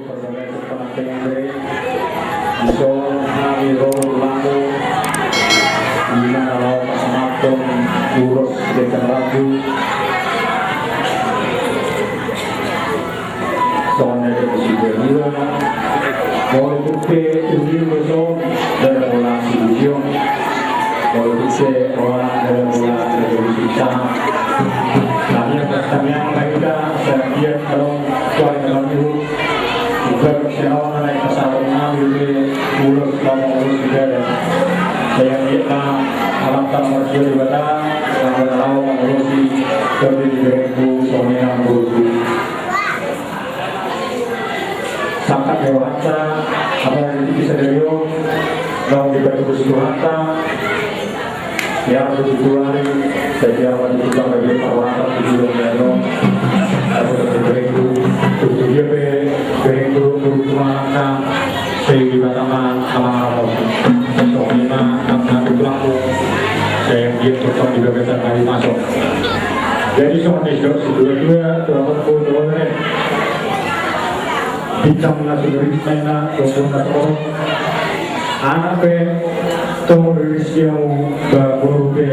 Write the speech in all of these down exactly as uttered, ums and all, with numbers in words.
Saudara sepanjang hari, dison hami ro lamu, di mana laho pasahathon ulos di desa Rabu. Songon na didok si Debula, molo tung pe uli ulos on, ndada pola solusi on. Molo tung pe roha, ndada pola solusi. Sahat. Tangiang, tangiang ma hita, sai anggiat adong suari na marnihut. Ibarat sian on na naeng pasahaton nami dope ulos laho mangulosi ibana. Sai anggiat ma Amanta na martua Debata, na laho mangulosi tondi ni berengku, songon i nang boruku. Sangkap ni rohanta, apalagi di sadari on, naung dipatulus Tuhanta, ia tutu ari, sai ia tutu tanggal dua puluh empat di bulan Januari. Aku tetap berengku, tutu dia pe berengku, berengku malangka, sai di Batam, alang-alang. Songon i ma, angka tulangku, sai anggiat tetap di bagasan ari masuk. Jadi, songon na didok si dua-dua, dua-dua, dua-dua. Bintang na so riris, main na so torop. Anak pe tong riris, ia muna boru pe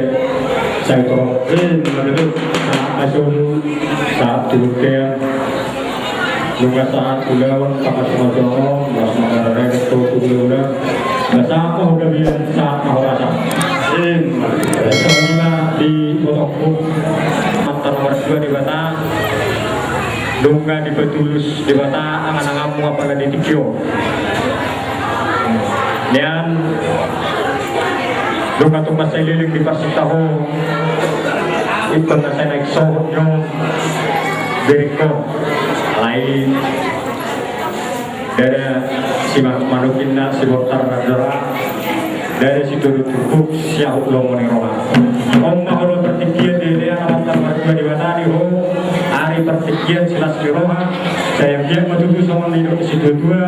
sai torop. Eh, betul. Sahat ma solu, sahat tu bontean. Nunga sahat ulaon, tangkas ma songon on, las ma mararere tu ulaon. Sahat ma huda bian, sahat ma horasa. Eh, songon i ma di botongku. Amanta na martua Debata. Nunga dipatulus Debata angan-anganmu apala di tingki on. Nian, nunga tung mansai leleng di parsinta ho, ingkon na sai naeng sohot nion berengkon. Alai ndada simanuk-manuk inna, sibortar na dora. Ndada sitoru turpuk, siahut lomo ni roha. On ma olo partingkian di leleng Amanta na martua Debata di ho, ari partingkian silas ni roha, sai anggiat ma tutu songon na nidok ni situa-tua.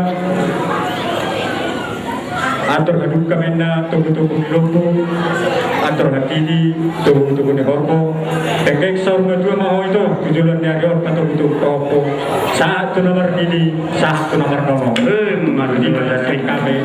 Andor hadungka ma inna togu-togu ni lombu, andor hatiti togu-togu ni horbo. Dengke saur matua ma ho ito, tu joloan ni ari on patogu-togu pahompu. Sahat tu na marnini, sahat tu na marnono. Eh, marnini. Terima kasih kami.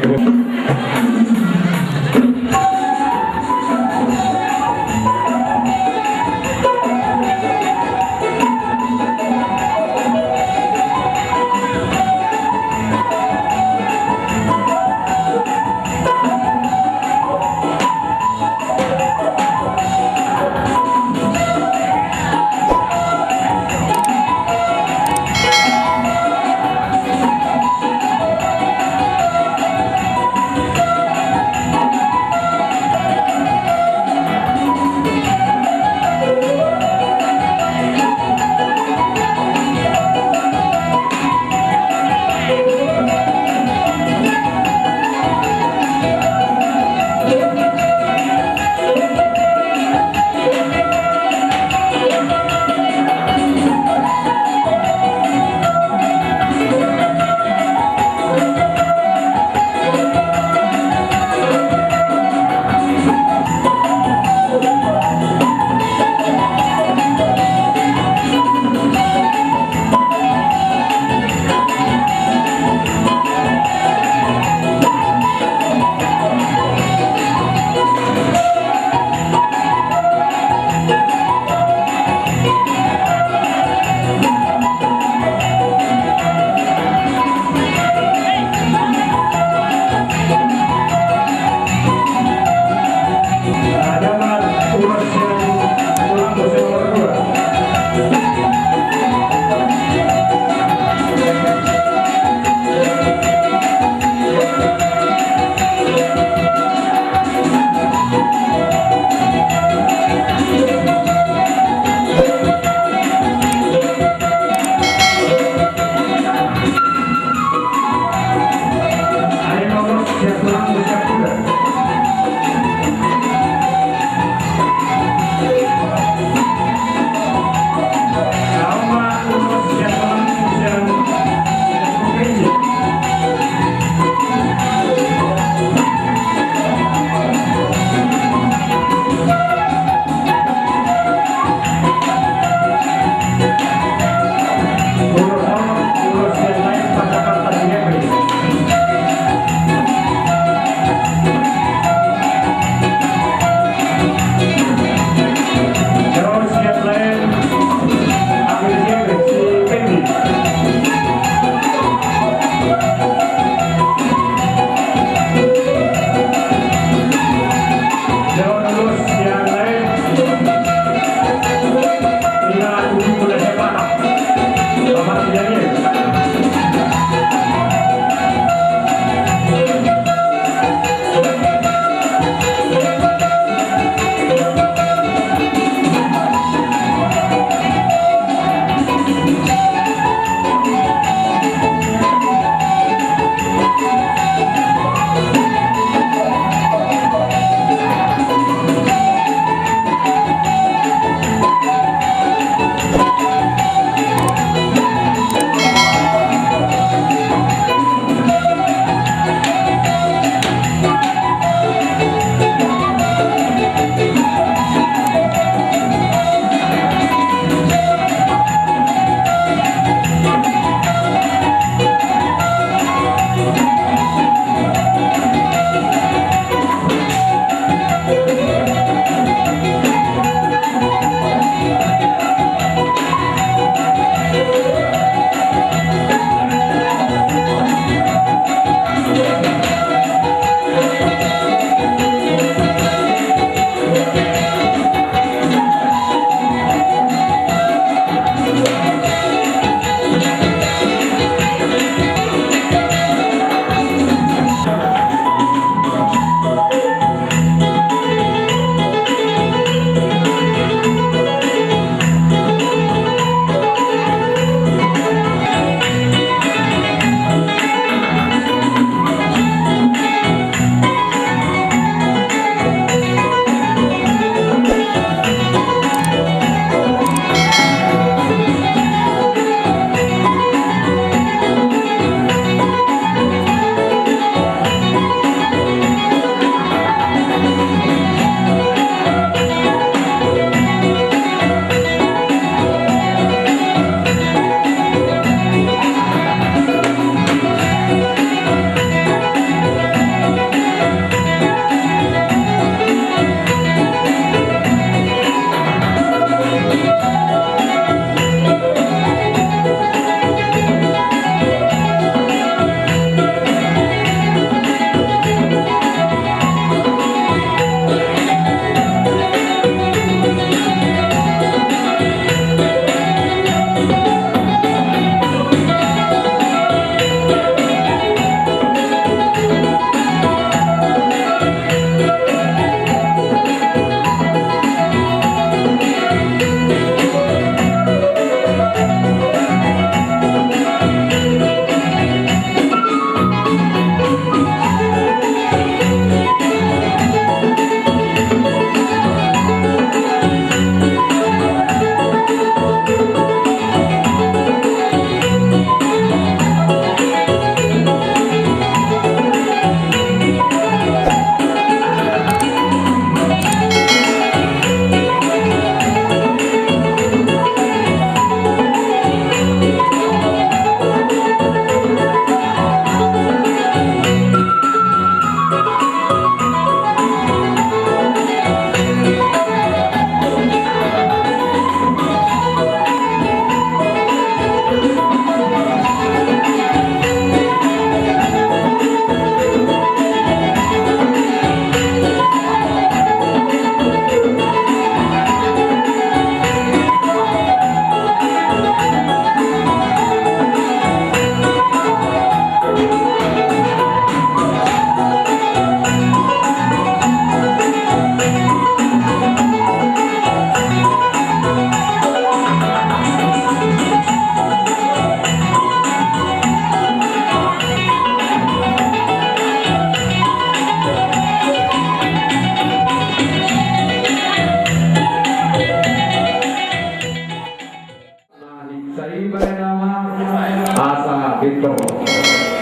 Ah, pintor.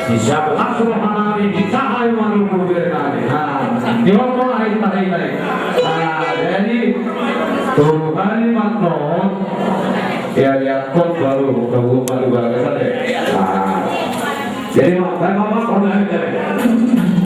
Bisa langsung hanami, bisa ayo malu bere nami. Ah, di homo ayo tahi nai. Ah, jadi tolu kali manon. Ya, ya, kot baru, baru, baru, baru, baru, ya. Ah. Jadi, Mak, saya, Mak, Mak, oh, nah, ya.